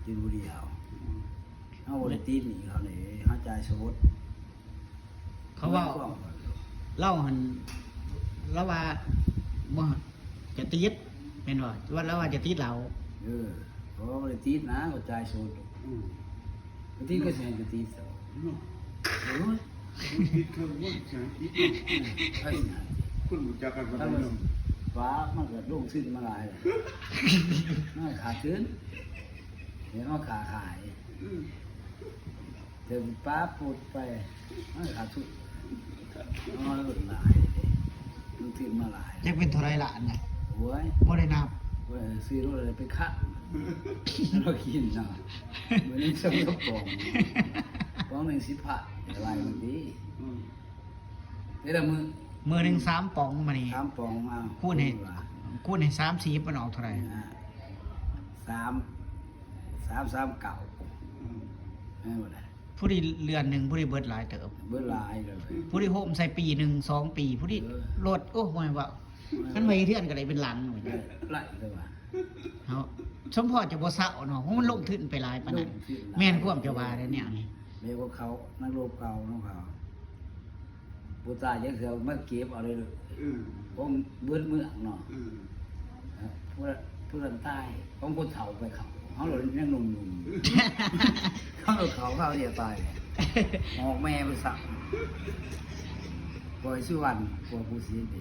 ກິນຜູ້ດຽວ. ເຮົາບໍ່ໄດ້ຕິດໜີ້ເຂົາເດ້ ເຮົາຈ່າຍສົດ. ເຂົາເວົ້າ ລາວຫັ້ນ ລາວວ່າບໍ່ ຈະຕິດແມ່ນບໍ່? ວ່າລາວວ່າຈະຕິດເຫຼົ້າ. ເອີ ເຂົາບໍ່ໄດ້ຕິດນະ ເຂົາຈ່າຍສົດ. ອືມ ບໍ່ຕິດກໍຊິໃຫ້ໄປຕິດຊະ. ເນາະ ໂອ້ຍ ຕິດເຄື່ອງໝົດ ຊິໃຫ້ຕິດເນາະ. ໃຜຊິໃຫ້? ຄົນຮູ້ຈັກກັນປານໃດເນາະ. ປາ ມັນກໍລົງທຶນມາຫຼາຍແລ້ວ ມັນຂາດທຶນ ເຫັນວ່າຄ້າຂາຍ. ອືມ ເດີນປ້າປຸດໄປ ເອີ ຂາດທຶນ ເອີ ຫຼາຍເດ້ ລົງທຶນມາຫຼາຍ. ຈັກເປັນເທົ່າໃດລ້ານນະ? ໂອ້ຍ ບໍ່ໄດ້ນັບ. ໂອ້ຍ ຊື້ລົດໄດ້ເປັນຄັນ ເຮົາກິນເນາະ ມື້ໜຶ່ງສອງກະປ໋ອງ ກະປ໋ອງໜຶ່ງສິບພັນ ຫຼາຍມັນດີ. ອືມ ແຕ່ລະມື້ ມື້ໜຶ່ງສາມປ໋ອງ ມານີ້ ສາມປ໋ອງ ເອົາ ຄູນໃຫ້ ຄູນໃຫ້ສາມສິບ ມັນອອກເທົ່າໃດ? ອ່າ ສາມ ສາມສາມເກົ້າ. ອືມ ແມ່ນບໍ່ລະ? ຜູ້ທີ່ເດືອນໜຶ່ງ ຜູ້ທີ່ເບິດຫຼາຍເຕີບ ເບິດຫຼາຍເລີຍ. ຜູ້ທີ່ໂຮມໃສ່ປີໜຶ່ງສອງປີ ຜູ້ທີ່ ເອີ ລົດ ໂອ້ ບໍ່ໃຫ້ເວົ້າ. ເອີ ຄັນໄວ້ເຮືອນກໍໄດ້ເປັນຫຼັງ. ເອີ ຫຼາຍເລີຍວ່າ ເຮົາສົມພໍຈະບໍ່ເຊົາເນາະ ເພາະມັນລົງທຶນໄປຫຼາຍປານນັ້ນ. ລົງທຶນຫຼາຍ ແມ່ນຄວາມເຈົ້າວ່າເດ້ ແນວນີ້ ແມ່ນຂອງເຂົາ ນັກລົບເກົ່າຂອງເຂົາ ບໍ່ຕາຍຈັກເທື່ອ ມາເກັບເອົາເລີຍ. ອືມ ຂອງເບິດເມືອງເນາະ. ອືມ ເອີ ຜູ້ ຜູ້ນັ້ນຕາຍ ຂອງຄົນເຖົ້າໄປເຂົ້າ ເຮົາລະຍັງໜຸ່ມໆ ເຂົາລະເຂົ້າ ເຂົາດຽວຕາຍ ອອກແມ່ໄປຊະ. ປ່ອຍສຸວັນ ກວ່າຜູ້ສິເດ